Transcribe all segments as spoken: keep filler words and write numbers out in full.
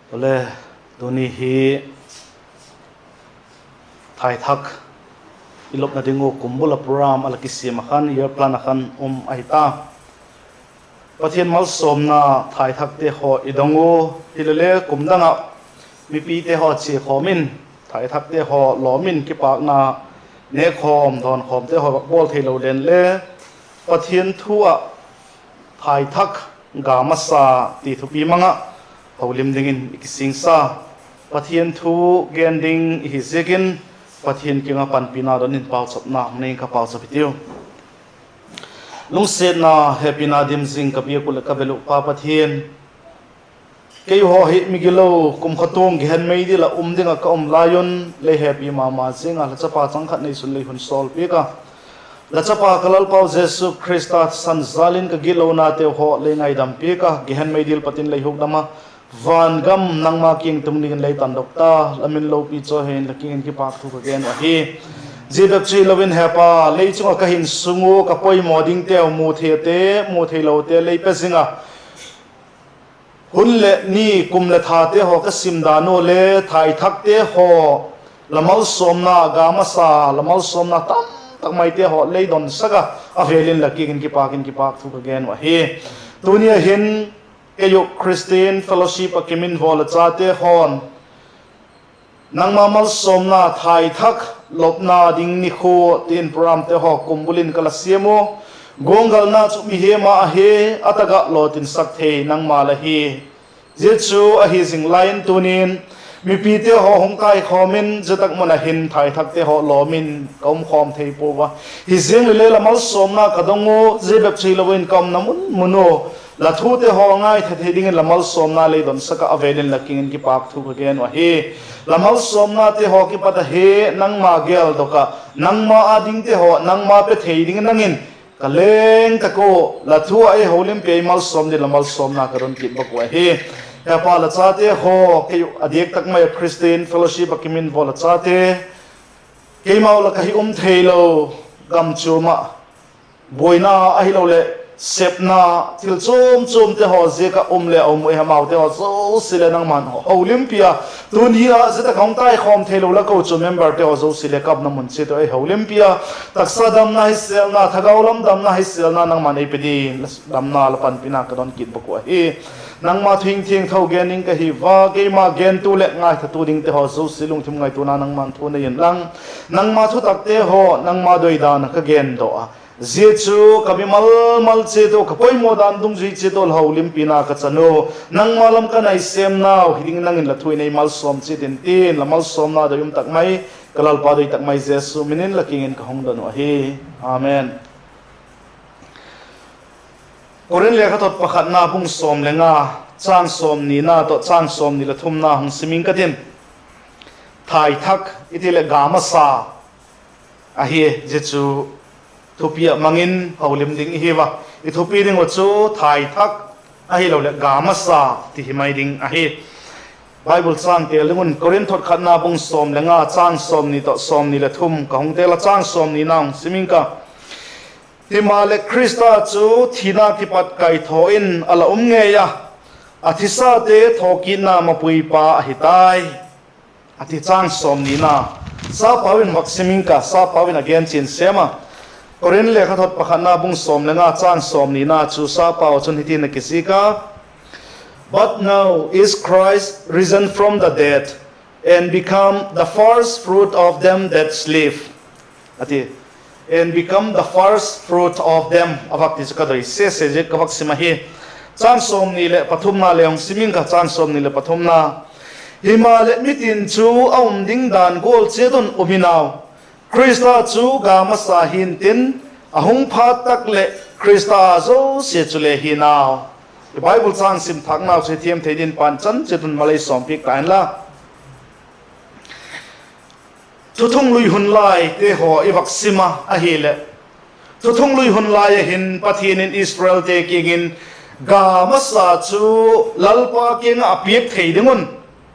Tule, tuni hi thaithak i lopna ding uh kum bul ah program a la kisiam ah khan, year plan ah khan um ahi ta. Pathian malsawmna thaithakte haw i dong u, hilele kum dang ah mipite haw chia khawm in, thaithakte haw lawm in kipâkna nêk khawm, dawn khawmte haw vak bawl theilo leng le, Pathian thu ah thaithak, ga masa ti thupi mang ah holim dingin i kisingsa. Pathian thu gen ding i hi ziakin, Pathian kiang ah panpina don in pauchapna hung nei ing ka, pauchap hitiu. Lungsiatna, hepina dim zing ka biak uh leh ka bel uh Pa Pathian, keihaw hi migilo, kumkhatuang gehen meidil ah um ding ah ka um lai un, lei hepi ma ma ziang ah la chapa chang khat neisun lei hun sawl piak a, la chapa ka Lalpau Jesu Khrista thisan jal in ka gitlonateu haw lei ngaidam piak a, gehen meidil pat in lei hukdam a, van gam nangma kiang tung dingin lei tandok ta, la min lopi chawi hen, la kiang in kipâk thu ka gen uh ahi. Zia bep chu hilo in Hepa, lei chung ah ka hin sung ua ka poimaw dingteu, mu theite, mu theilote lei pe zing a, hun leh ni, kum leh thate haw ka sim dan ua le, thaithakte haw, la malsawmna, ga masa, la malsawmna tamtak maite haw lei donsak a, a vêl in la kiang in kipâk in kipâk thu ka gen uh ahi. Tuni a hin, kei uh Christian Fellowship ah kimin vaw la chate haw'n, nangma malsawmna thaithak lopna ding nikhua ti in programte haw kum bul in ka la siam u. Guanggalna chu mihem a ahi, a tak ah lawtinsak thei nangma la hi. Zia chu ahi zing lai in tuni'n mipite haw hung taikhawm in, zia tak mun ah hin thaithakte haw lawm in ka um khawm thei pua a. Hi ziang le le la malsawmna ka dong u, zia bep chu hilo in ka umna mun mun u la thute haw ngaitha thei dingin la malsawmna lei donsak ah, a vêl in la kiang in kipâk thu ka gen uh ahi. La malsawmnate haw kipat ahi, nangma geldok ah, nangma â dingte haw nangma pe thei dingin nang in ka leng tak ua, la thu ah ei holimpi, ei malsawm dingin la malsawmna ka don kit bak uh ahi. Hepa, la chate haw, kei uh a diak tak mai ah Christian Fellowship ah kimin vaw la chate, keimau lak ah hi um theilo, gam chuam ah buaina ahiloleh sepna, thil chuam chuamte haw ziak ah um le a um uh, amaute haw zosia leh nangma'n holimpi a. Tuni a zia tak ah hung taikhawm theilo la kochuam memberte haw zosia leh ka umna mun chiat ah ei holimpi a. Taksa damna hisêlna, thagau lam damna hisêlna nangma'n ei pe dingin la damna, la panpina ka don kit bak uh ahi. Nangma thu hing thiangtho gen ding ka hi ua, keima gentu leh ngaithatu dingte haw zosia lungthim ngaituana nangma'n thu nei inlang, nangma thutakte haw nangma doi dan ah ka gen daw a, zia chu ka mimal mal chiat ua, ka poimaw dan dungzui chiat ua la holimpina ka chan u. Nangma lam ka naisêmnau hi dingin nang in la thu in ei malsawm chiat intin, la malsawmna doi um tak mai, ka Lalpa doi tak mai Jesu min in la kiang in ka hung don uh ahi. Amen. Korinth lekhathot pakhatna bung sawm le nga, châng sawmnina tawh châng sawmni leh thumna hung sim ing ka tin. Thaithak i ti leh ga masa ahi, zia chu thupi ah mang in holim ding i hiu a. I thupi ding uh chu thaithak ahiloleh ga masa ti hi mai ding ahi. Bible châng têl ding un Korinth thot khatna bung sawm le nga, châng sawmni tawh sawmni leh thum ka hung têl a, châng sawmnina hung sim ing ka. Himaleh Khrista chu thina kipat kaithaw in a la um ngei a, a thisate thawkitna mapuipa ahi tai, a ti. Châng sawmnina, sapau in vak sim ing ka, sapau in a gen chian sêm a. Korinth lekhathot pakhatna bung sawm le nga, châng sawmnina chu sapau ah chun hitin a kizik a: But now is Christ risen from the dead, and become the first fruit of them that sleep, a ti. And become the first fruit of them, a vak ti chu ka doi sese ziak ka vak sim ahi. Châng sawmni leh pathumna le hung sim ing ka, châng sawmni leh pathumna. Himaleh mitin chu a um ding dan gual chiat un um in au, Khrista chu ga masa hi'ntin, a hung phat tak leh Khrista zosia chule hi'n au. I Bible châng sim thâknau chu thiam thei dingin pan chan chiat un malei sawmpiak ta inla. Thuthunglui hun laite haw i vak sim a ahileh, thuthunglui hun lai ah hin Pathian in Israelte kiang in ga masa chu Lalpa kiang ah a piak thei ding un,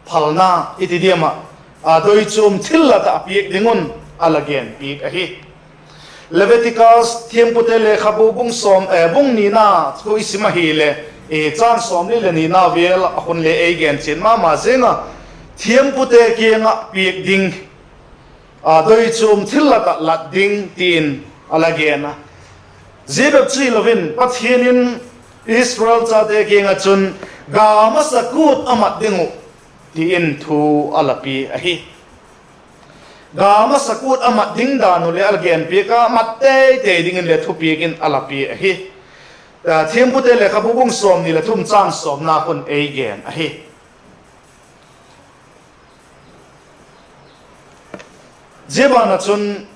phalna i ti diam ah, a doi chuam thillat ah a piak ding un a la genpiak ahi. Leviticus, Thiampute lekhabu bung sawm, eh, bung nina thu i sim ahileh, châng sawmli leh nina vêl ah khun le ei gen chian ma ma zing a, thiampute kiang ah piak ding, a, doichuam thillat ah lat ding ti'n a la gen a. Zia bep chu hilo in Pathian in Israel chate kiang ah chun ga masa kût a mat ding uh ti in thu a la pia ahi. Ga masa kût a mat ding dan uh le a la genpiak a, mat teitei dingin le thupiak in a la pia ahi. Thiampute lekhabu bung sawmni leh thum châng sawmna khun ei gen ahi. Zia ban ah chun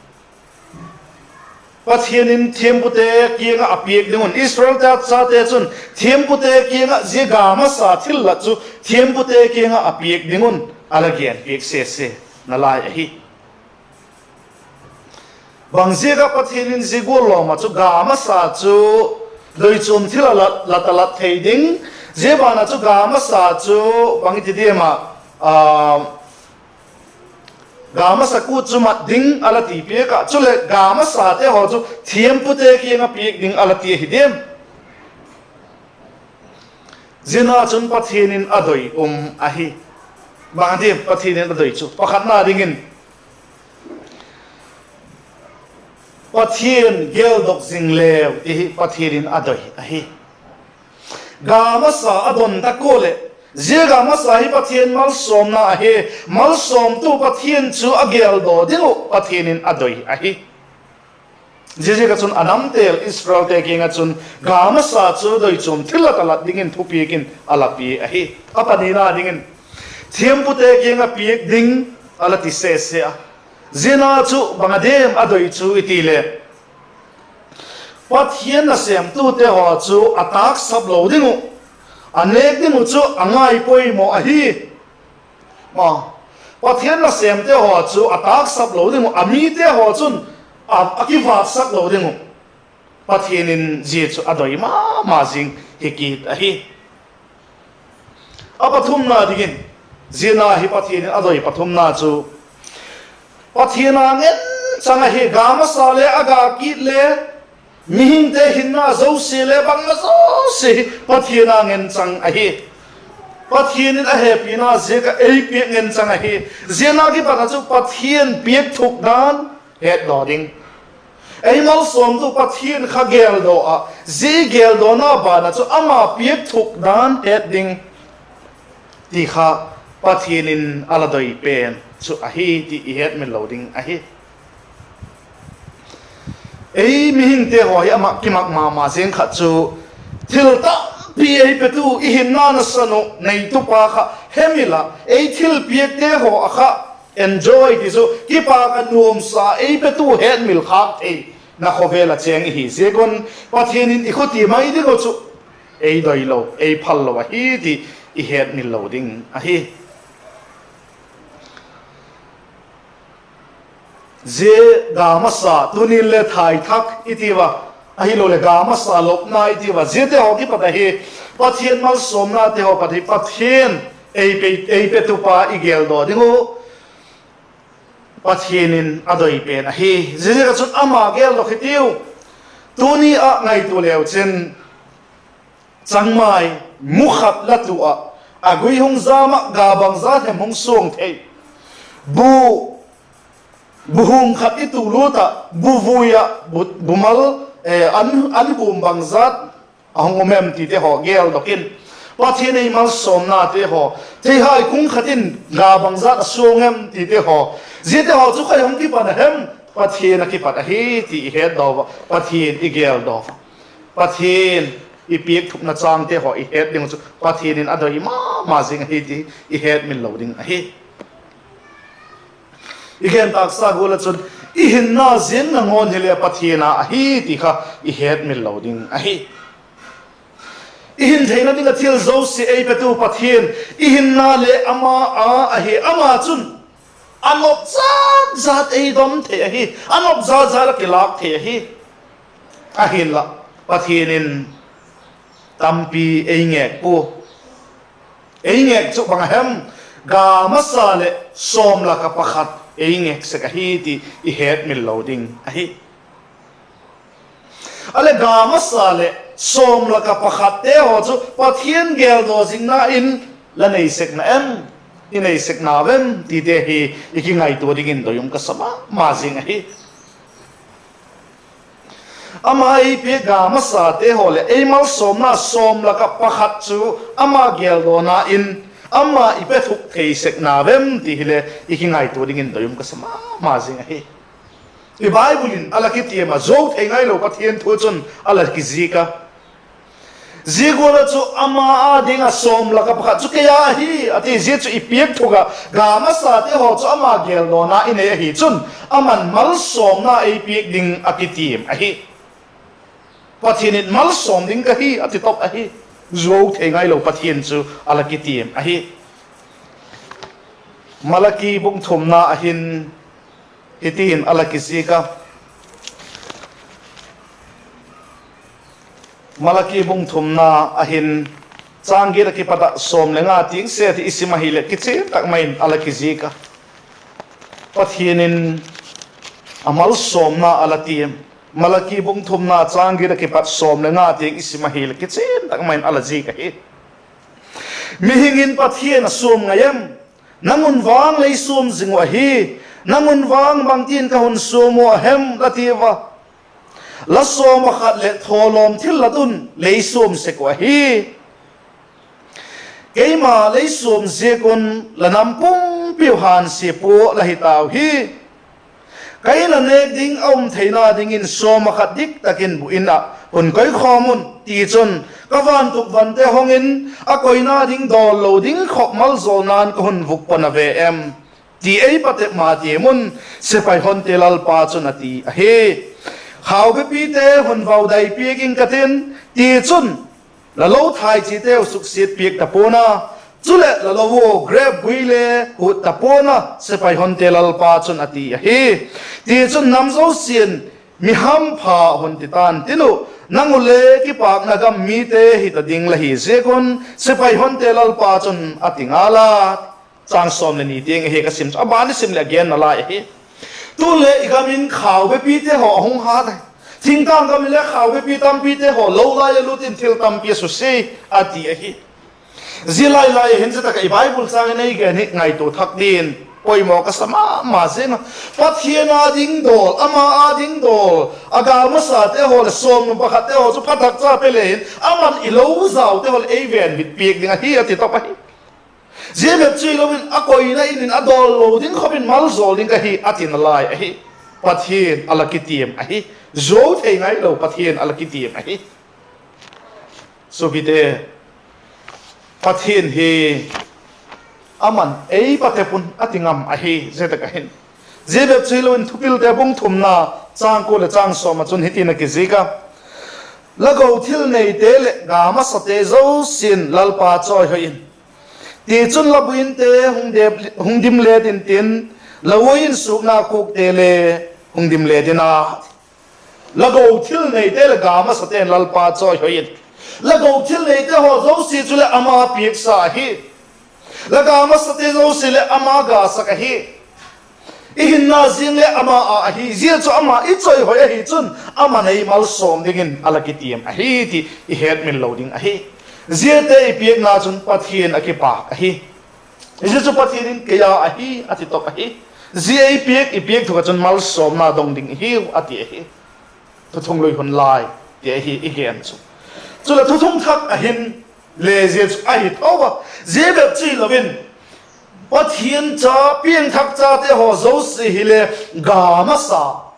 Pathian in thiampute kiang ah a piak ding un, Israelte chate chun thiampute kiang ah zia ga masa thillat chu thiampute kiang ah a piak ding un a la genpiak sese nalai ahi. Bangziak ah Pathian in zia gual lawm ah chu ga masa chu doichuam thil a lat, lat a lat thei ding, zia ban ah chu ga masa chu bang i ti diam ah, ga masa kût chu mat ding a la ti piak ah, chuleh ga masate haw chu thiampute kiang ah piak ding a la ti ahi diam? Zia na chun Pathian in a doi um ahi. Bang a diam Pathian in a doi chu? Pakhatna dingin, Pathian geldok zing leu ti hi Pathian in a doi ahi. Ga masa a don tak ua leh, zia ga masa hi Pathian malsawmna ahi, malsawmtu Pathian chu a geldaw ding uh Pathian in a doi ahi. Ziaziak ah chun a namtêl Israelte kiang ah chun ga masa chu doichuam thillat a lat dingin thupiak in a la pia ahi. A panina dingin, thiampute kiang ah piak ding a la ti sese a. Zia na chu bang a diam a doi chu i ti leh, Pathian nasêmtute haw chu a tâksap lo ding uh, a nêk ding uh chu a ngai poimaw ahi. Pathian nasêmte haw chu a tâksap lo ding uh, a mite haw chun a, a kivâksak lo ding uh. Pathian in zia chu a doi ma ma zing hi kit ahi. A pathumna dingin, zia na hi Pathian in a doi pathumna chu Pathian a ngen chang ahi. Ga masa le a ga kit le, mihingte hinna zosia le bangma zosia hi Pathian a ngen chang ahi. Pathian in a hepina ziak ah ei piak ngen chang ahi. Zia na kipat ah chu Pathian piak thuk dan hetdaw ding, ei malsawmtu Pathian kha geldaw ah, zia geldawna ban ah chu ama piak thuk dan het ding ti kha Pathian in a la doi pen chu ahi ti i hetmil lo ding ahi. Ei mihingte haw hi a mak kimak ma ma zing khat chu, thil tampi ei petu, i hinna nasan uh neitupa kha hemil ah, ei thilpiakte haw ah kha enjoy ti chu kipâk a nuamsa ei petu hetmil khâk theina khawvel ah chêng i hi ziak un, Pathian in i khuti mai ding uh chu ei doi lo, ei phal lo ahi ti i hetmil lo ding ahi. Zia ga masa, tuni'n le thaithak i tiu a, ahiloleh ga masa lopna i tiu a, ziate haw kipat ahi. Pathian malsawmnate haw pat hi Pathian, ei pe, ei petupa i geldaw ding uh Pathian in a doi pen ahi. Ziaziak ah chun ama geldok hitiu. Tuni ah ngaitua leu chin, changmai mu khat la tu ah, a gui hung zam ah ga bangzat hem hung suang thei, bu, bu hum khat i tu lut ah bu vui ah bu, bumal, an, an hum bangzat a hung um em tite haw geldok in, Pathian ei malsawmnate haw, theihai kung khat in ga bangzat a suang em tite haw, ziate haw chu khai hung kipan a hem? Pathian a kipat ahi ti i hetdaw a, Pathian i geldaw a, Pathian i piakthukna chângte haw i het ding uh chu Pathian in a doi ma ma zing ahi ti i hetmil lo ding ahi. I gen tâksa gual ah chun, i hinna ziang nangawn hile Pathian a ahi ti kha i hetmil lo ding ahi. I hin theina ding ah thil zosia ei petu Pathian, i hinna le ama a ahi. Ama chun a nop zat zat ei dom thei ahi, a nop zat zat a kilâk thei ahi. Ahinla, Pathian in tampi ei ngêk pua. Ei ngêk chu bang a hem? Ga masa leh sawm lak ah pakhat ei ngêk sek ahi ti i hetmil lo ding ahi. A leh ga masa leh sawm lak ah pakhatte haw chu Pathian geldaw zingna in la nei sek na em, i nei sek na vem tite hi i kingaitua dingin doi um ka sa ma ma zing ahi. Ama ei piak ga masate haw leh ei malsawmna sawm lak ah pakhat chu ama geldawna in ama i pe thuk thei sek na vem ti hile i kingaitua dingin doi um ka sa ma ma zing ahi. I Bible in a la kitiam a, zuau thei ngailo Pathian thu chun a la kizik a. Zia gual ah chu ama â ding ah sawm lak ah pakhat chu kei â ahi a ti. Zia chu i piak thuk ah ga masate haw chu ama geldawna i nei ahi chun, aman malsawmna ei piak ding a kitiam ahi. Pathian in malsawm ding ka hi a ti top ahi. Zuau thei ngailo Pathian chu a la kitiam ahi. Malaki bung thumna ah hin hitin a la kizik a. Malaki bung thumna ah hin châng giat ah kipat ah sawm le nga tiang set hi i sim ahileh kichian tak mai in a la kizik a. Pathian in a malsawmna a la tiam. Malaki bung thumna châng giat ah kipat sawm le nga tiang i sim ahileh kichian tak mai in a la zik ahi. Mihing in Pathian a suam ngai em? Nang un vang lei suam zing uh ahi. Nang un vang bangtin ka hun suam uh a hem? la ti ua. La sawm ah khat leh thawlawm thillat un lei suam sek uh ahi. Keima lei suam ziak un la nam pumpiu hânsia pua la hi tau hi. Ka In ah nêk ding a um theina dingin sawm ah khat dik tak in bu In ah hun koikhawm un; tichun, ka vantukvante hawng in a koina ding dawl lo ding khop maljawlna'n ka hun vuk pan a ve em? ti ei patep ma tiam un, sepai honte Lalpa chun a ti ahi. Khaubepite hun vaudai piak ing ka tin, tichun, la lo thaichiteu suksiat piak ta pua'n a, chuleh la lo ua grep gui le hut ta pua'n a, sepai honte Lalpa chun a ti ahi. Tichun, nam zosia'n mi hampha hun ti ta'n tin uh, nang u le kipâkna gam mite hita ding la hi ziak un, sepai honte Lalpa chun a ti ngal a. Châng sawm le ni tiang ahi ka sim chu, a ban i sim leh a gen nalai ahi. Tun le i gam in khaubepite haw a hung hat ahi. Thingtâng gam in le khaubepi tampite haw lo lai a lut in thil tampi a susia, a ti ahi. Zia lai lai a hin zia tak ah i Bible châng in ei gen hi ngaitua thak dingin poimaw ka sa ma ma zing a. Pathian â ding dawl, ama â ding dawl, a ga masate haw leh sawm lak pakhatte haw chu phathakcha pe le hin, aman i lo zaute haw leh ei venbit piak ding ahi a ti top ahi. Zia bep chu hilo in a koina In in a dawl lo ding khop in maljawl ding ka hi a ti nalai ahi. Pathian a la kitiam ahi. Zuau thei ngailo Pathian a la kitiam ahi. Suapite, Pathian hi aman ei patep un a ti ngam ahi zia tak ah hin. Zia bep chu hilo in Thupilte bung thumna châng kua leh châng sawm ah chun hitin a kizik a: La go thil neite leh ga masate zosia'n Lalpa chawihoi in; tichun, la buinte hung dim let intin, la uain sukna kukte le hung dim let in a. La go thil neite leh ga masate'n Lalpa chawihoi in. La go thil neite haw zosia chuleh ama piaksa ahi. La ga masate zosia leh ama gasak ahi. I hinna ziang le ama â ahi, zia chu ama i chawihoi ahi chun, aman ei malsawm dingin a la kitiam ahi ti i hetmil lo ding ahi. Ziate i piakna chun Pathian a kipâk ahi. Zia chu Pathian in kei â ahi a ti top ahi. Zia ei piak, i piak thuk ah chun malsawmna dong ding i hiu a ti ahi. Thuthung lui hun lai ti ahi i gen chu. Chuleh thuthung thak ah hin le zia chu ahi tho a. Zia bep chu hilo in, Pathian cha, piangthak chate haw zosia hile ga masa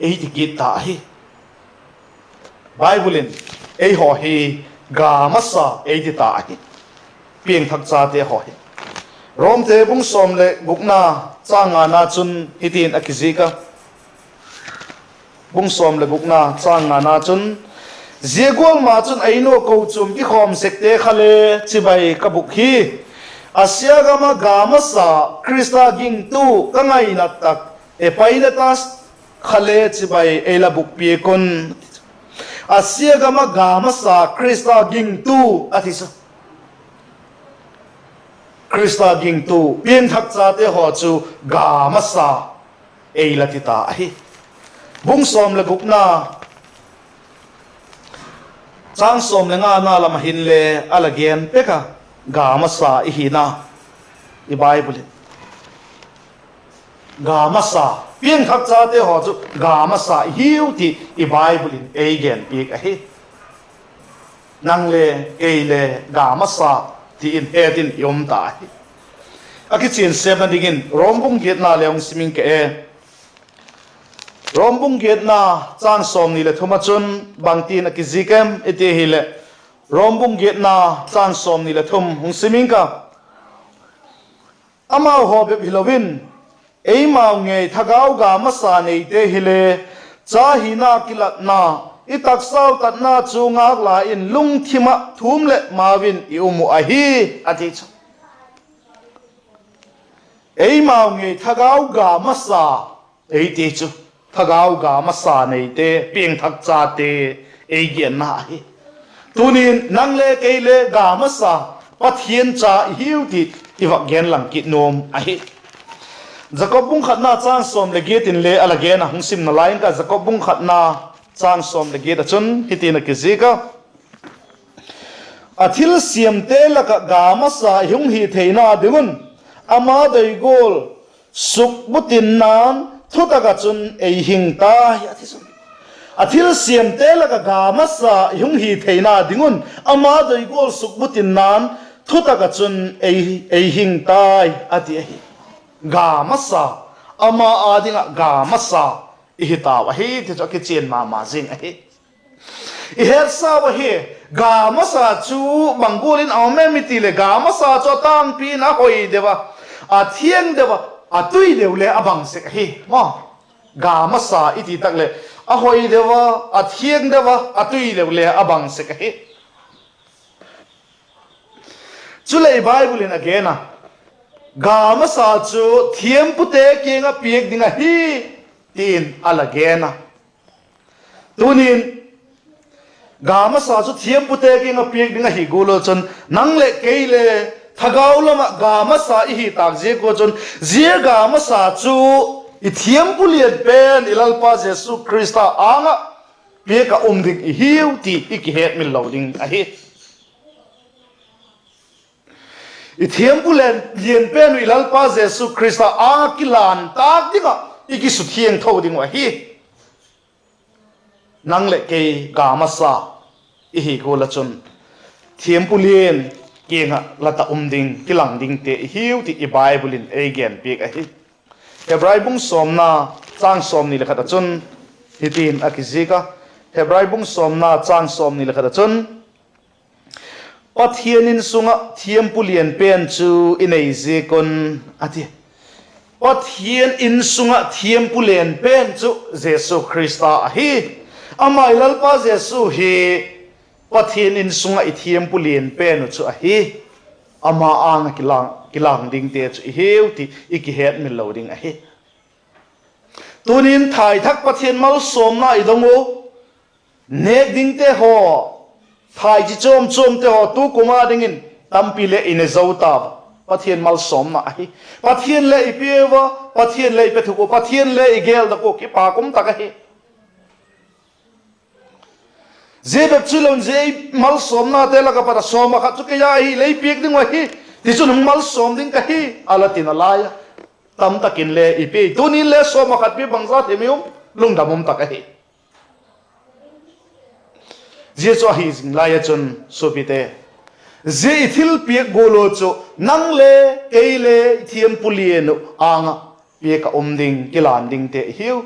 ei ti kit ta ahi. Bible in eihaw hi ga masa ei ti ta ahi. Piangthak chate haw hi. Romte bung sawm leh gukna châng ngana chun hitin a kizik a. Bung sawm leh gukna châng ngana chun, zia gual ma chun a In ua kochuam kikhawm sekte kha le chibai ka bûk hi. Asia gam ah ga masa, Khrista gingtu ka ngaina tak Epainetas kha le chibai ei la bûk piak un. Asia gam ah ga masa Khrista gingtu a ti chu. Khrista gingtu, piangthak chate haw chu ga masa ei la ti ta ahi. Bung sawm leh gukna châng sawm le ngana lam ah hinle a la gen pek a, ga masa i hina, i Bible in ga masa, piangthak chate haw chu ga masa i hiu ti i Bible in ei genpiak ahi. Nang le kei le ga masa ti in het in i um ta hi. A kichian sêpna dingin Rom bung giatna le hung sim ing ka e. Rom bung giatna, châng sawmni leh thum ah chun bangtin a kizik em i ti ahileh, Rom bung giatna, châng sawmni leh thum hung sim ing ka. Amau haw bep hilo in, eimau ngei thagau ga masa neite hile, cha hina kilatna, i taksau tatna chu ngâk la in lungthim ah thum leh mau in i um uh ahi, a ti chu. Eimau ngei thagau ga masa, ei ti chu, thagau ga masa neite, piangthak chate ei genna ahi. Tunin nang le kei le ga masa, Pathian cha i hiu ti i vak gen lang kit nuam ahi. Jakob bung khatna châng sawm leh giat inle a la gen a, hung simna lai ing ka. Jakob bung khatna châng sawm leh giat ah chun hitin a kizik a: A thilsiamte lak ah ga masa i hung hi theina ding un, ama doi gual sukbutinna'n thutak ah chun ei hing tai, a ti chu. A thilsiamte lak ah ga masa i hung hi theina ding un, ama doi gual sukbutinna'n thutak ah chun ei, ei hing tai, a ti ahi. Ga masa, ama â ding ah ga masa i hi tau ahi ti chu a kichian ma ma zing ahi. I hetsau ahi, ga masa chu bang gual in a um em i ti leh, ga masa chu a tângpi in a hoi deu a, a thiang deu a, a tui deu le a bang sek ahi. Ga masa i ti tak leh, a hoi deu a, a thiang deu a, a tui deu le a bang sek ahi. Chuleh i Bible in a gen a, ga masa chu thiampute kiang ah piak ding ahi, ti'n a la gen a. Tunin ga masa chu thiampute kiang ah piak ding ahi gual ah chun, nang leh kei le thagau lam ah ga masa i hi tâk ziak ua chun, zia ga masa chu i thiampu lian pen i Lalpa Jesu Khrista âng ah piak ah um ding i hiu ti i kihetmil lo ding ahi. I thiampu lian, lian pen uh i Lalpa Jesu Khrista âng ah kilan tâk ding ah i kisuthiangtho ding uh ahi. Nang leh kei ga masa i hi gual ah chun, thiampu lian kiang ah la ta um ding, kilang dingte i hiu ti i Bible in ei genpiak ahi. Hebrai bung sawmna châng sawmni leh khat ah chun hitin a kizik a. Hebrai bung sawmna châng sawmni leh khat ah chun, Pathian insung ah thiampu lian pen chu i nei ziak un, a ti. Pathian insung ah thiampu lian pen chu Jesu Khrista ahi. Ama i Lalpa Jesu hi Pathian insung ah i thiampu lian pen uh chu ahi. Ama âng ah kilang, kilang dingte chu i hiu ti i kihetmil lo ding ahi. Tunin thaithak Pathian malsawmna i dong u, nêk dingte haw, thai chi chuam chuamte haw tu kum a dingin tampi le i ne zo ta. Pathian malsawmna ahi. Pathian le i piau a, Pathian le i pe thuk u, Pathian le i geldok u, kipâk um tak ahi. Zia bep chu lo in, zia ei malsawmnate lak ah pat a sawm ah khat chu kei a ahi, lei piak ding uh ahi, tichun hung malsawm ding ka hi, a la tina lai a. Tamtak in le i piai. Tunin le sawm ah khat pia bangza thei mi um, lungdam um tak ahi. Zia chu ahi zing lai ah chun suapite, zia i thilpiak gual ua chu nang le kei le i thiampu lian uh âng ah piak ah um ding, kilan dingte i hiu.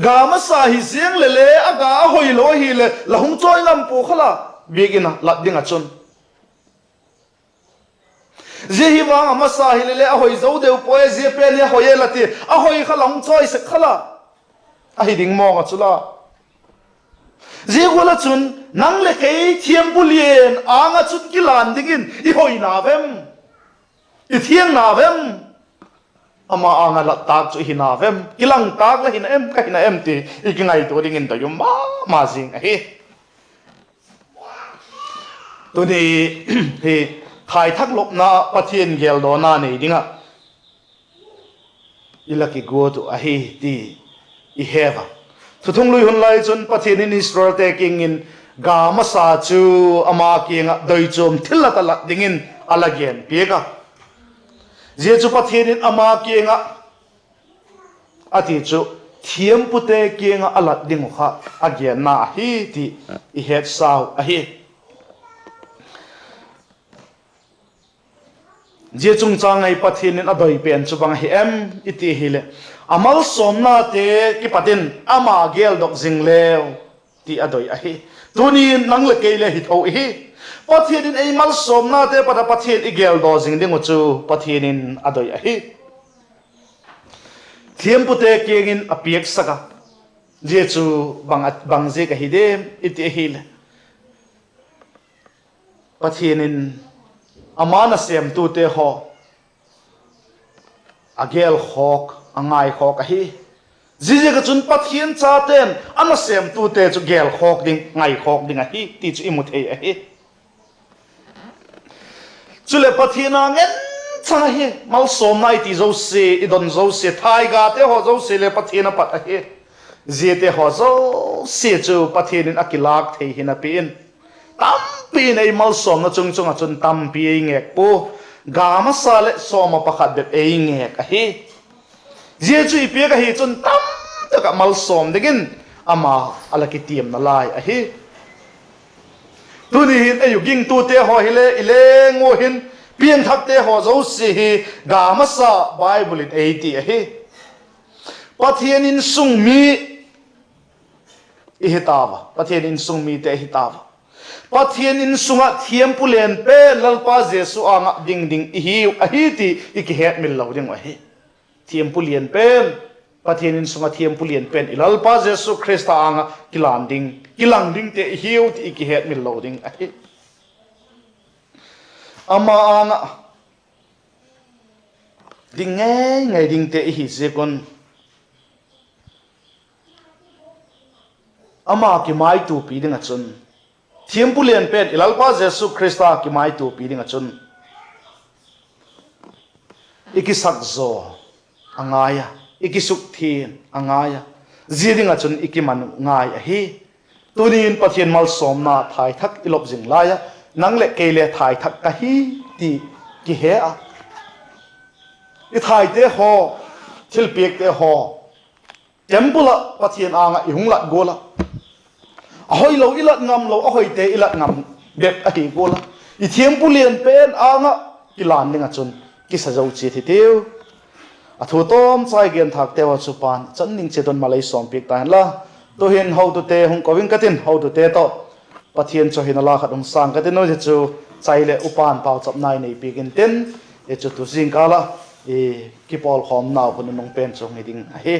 Ga masa hi ziang leh le, a ga a hoi lo ahileh la hung chawi ngam pua kha la, biak in ah lat ding ah chun. Zia hi vang a masa hileh le a hoi zo deu pua e, zia pen hi a hoi e la ti, a hoi kha la hung chawi sek kha la, ahi ding mawng ah chu la. Zia gual ah chun nang leh kei thiampu lian âng ah chun kilan dingin i hoina vem, i thiangna vem, ama âng ah lat tâk chu i hina vem, kilang tâk la hina em, ka hina em ti i kingaitua dingin doi um ma ma zing ahi. Tuni hi thaithak lopna Pathian geldawna nei ding ah i la kiguat uh ahi ti i he a. Thuthunglui hun lai chun Pathian in Israelte kiang in ga masa chu ama kiang ah doichuam thillat a lat dingin a la gen piak a. Zia chu Pathian in ama kiang ah a ti chu thiampute kiang ah a lat ding uh kha a genna ahi ti i hetsau ahi. Zia chungchâng ah Pathian in a doi pen chu bang ahi em i ti hileh, a malsawmnate kipat in ama geldok zing leu ti a doi ahi. Tuni'n nang leh kei le hi tho i hi. Pathian in ei malsawmnate pat ah Pathian i geldaw zing ding uh chu Pathian in a doi ahi. Thiampute kiang in a piaksak a, zia chu bang, bang ziak ahi diam i ti ahileh, Pathian in ama nasêmtute haw a gelkhawk, a ngaikhawk ahi. Ziaziak ah chun Pathian chate'n a nasêmtute chu gelkhawk ding, ngaikhawk ding ahi ti chu i mu thei ahi. Chuleh Pathian a ngen chang ahi, malsawmna i ti zosia, i don zosia, thaigate haw zosia le Pathian a pat ahi. Ziate haw zosia chu Pathian in a kilâk thei hinapi in, tampi in ei malsawmna chung chung ah chun tampi ei ngêk pua, ga masa leh sawm ah pakhat bep ei ngêk ahi. Zia chu i piak ahi chun tamtak ah malsawm dingin ama a la kitiamna lai ahi. Tuni hin ei uh gingtute haw hile i leng ua hin, piangthakte haw zosia hi ga masa Bible in ei ti ahi. Pathian insung mi i hi tau a, Pathian insung mite i hi tau a. Pathian insung ah thiampu lian pen Lalpa Jesu âng ah ding ding i hiu ahi ti i kihetmil lo ding uh ahi. Thiampu lian pen, Pathian insung ah thiampu lian pen i Lalpa Jesu Khrista âng ah kilang ding, kilang dingte i hiu ti i kihetmil lo ding ahi. Ama âng ah ding ngei ngei dingte i hi ziak un, ama kimaituapi ding ah chun, thiampu lian pen i Lalpa Jesu Khrista kimaituapi ding ah chun, i kisak zaw a ngai a, i kisukthiang a ngai a, zia ding ah chun i kiman uh ngai ahi. Tuni'n Pathian malsawmna thaithak i lop zing lai ah, nang leh kei le thaithak ka hi ti kihe a, i thaite haw, thilpiakte haw, temple ah Pathian âng ah i hung lat gual a, a hoilo i lat ngam lo, a hoite i lat ngam bep ahi gual a, i thiampu lian pen âng ah kilan ding ah chun kisa zo chiat hitiu. A thu tawmchai genthâkte haw chu pan chan ding chiat un malei sawmpiak ta hen la. Tu'hin hotute hung ko ing ka tin, hotute tawh Pathian chawihoina la khat hung sâng ka tin u, zia chu chai leh upa'n pauchapna i nei piak intin, i chu tu zingkâl ah i kipawlkhawmnau hun nunung pen chu hung hi ding ahi.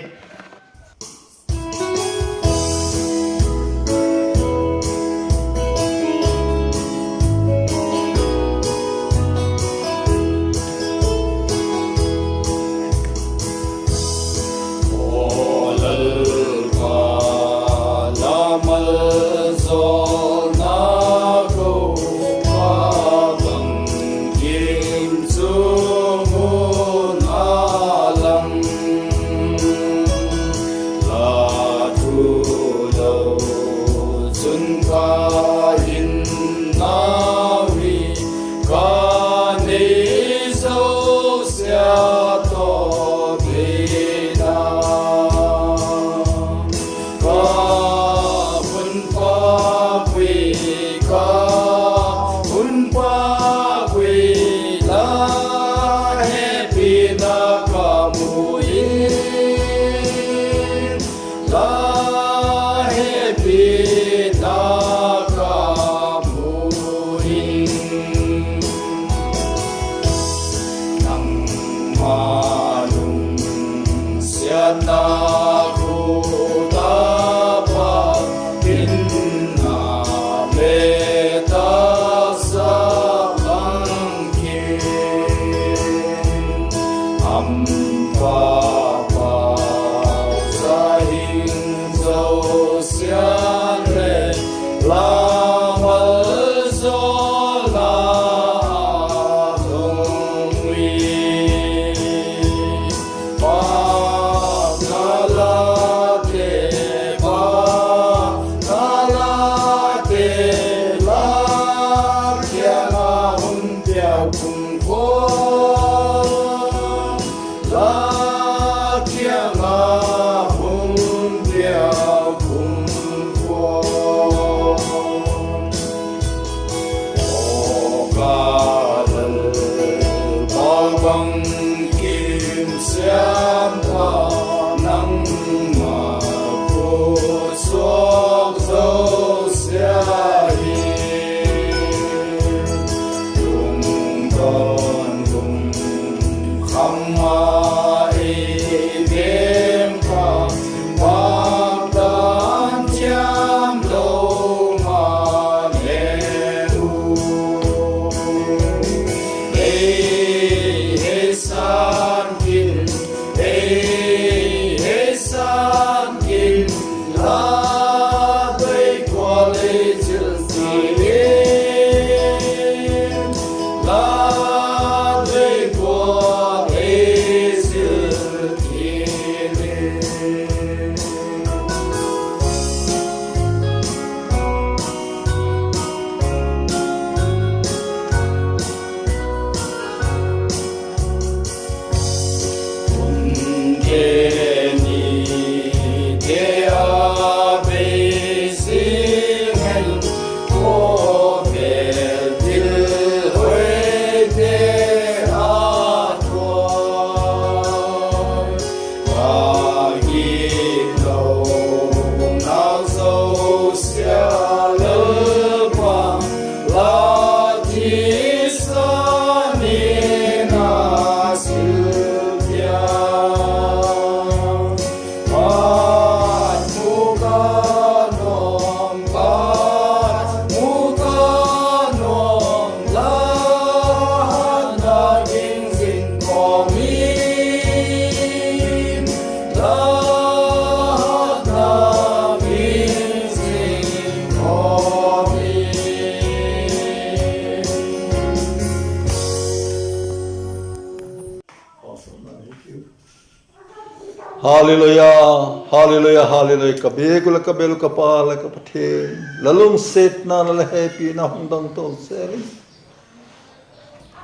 Hallelujah, hallelujah, hallelujah. Ka biak uh leh ka bel uh ka Pa leh ka Pathian, la lungsiatna leh la hepina hung dong to sek in.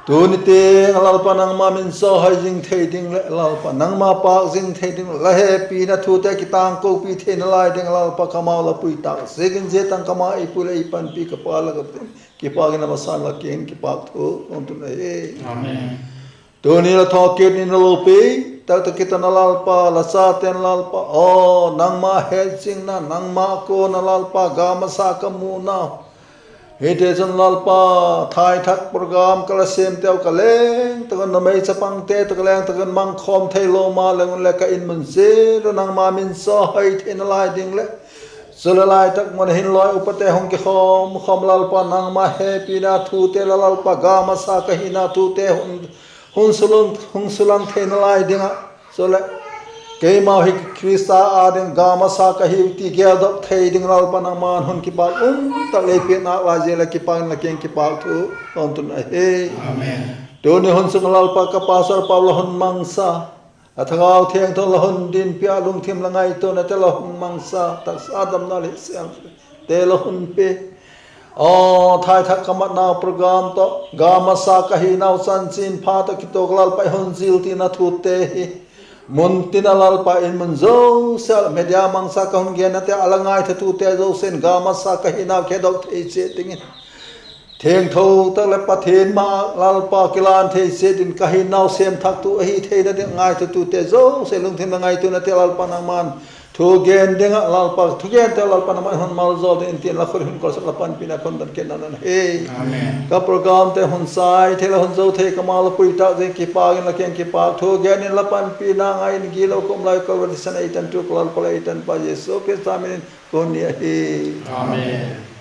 Tuni tiang a Lalpa nangma min chawihoi zing thei ding leh Lalpa nangma pâk zing thei ding, la hepina thute kitângkopi theina lai ding a Lalpa kamau la pui tâk ziak in zia tangka ma ei pui leh ei panpi ka Pa leh ka Pathian, kipâk in a masan la kiang in kipâk thu ka hun tun ahi. Tuni la thawkit in la lopi tak tak kit a Lalpa, la chate'n Lalpa aw, nangma hetzingna, nangma kuan a Lalpa ga masa ka munau, hitichun Lalpa, thaithak program ka la siamteu ka leng tak un, numei chapangte tawh ka leng tak un mang khawm theilo ma leng un leh ka In mun zil uh nangma min chawihoi theina lai ding leh, chuleh lai tak mun a hin lawi upate hung kikhawm khawm Lalpa nangma hepina thute leh Lalpa ga masa ka hina thute hung sulang theina lai ding ah, chuleh keimau hi Khrista â ding ga masa ka hiu ti geldok thei ding Lalpa nangma'n hun kipâk um tak lei piak nalai ziak leh kipâk in la kiang kipâk thu ka hun tun ahi. Tuni hun sung Lalpa ka pastor pau la hun mangsa, a Thagau Thiangtho la hun dinpi a, lungthim leh ngaituanate la hun mangsa, taksa damna leh siamte la hun pe. Aw, thaithak ka matnau program tawh ga masa ka hinau chanchinpha tawh kituak Lalpa ei hun zil tina thute hi mun tin a Lalpa In mun zosia media mangsa ka hun gennate a la ngaithatute zosia'n ga masa ka hinau khedok thei chiat dingin, thiangtho tak leh Pathian ma Lalpa kilan thei chiat in ka hinau siam thaktu ahi theina ding ngaithatute zosia lungthim leh ngaituanate Lalpa nangma'n thugen ding ah Lalpa thugente Lalpa nangma'n hun malzawl dingin tin la khut hun kawlsak la panpina ka hun don kit na ahi. Ka programte hun chai thei leh hun zo thei ka ma la pui tâk ziak in kipâk in la kiang kipâk thu gen in la panpina ngai in gilo ka um lai Kalvari san ei tantu ka Lalpa leh ei tanpa Jesu Khrista min in ka hun ni ahi. Amen.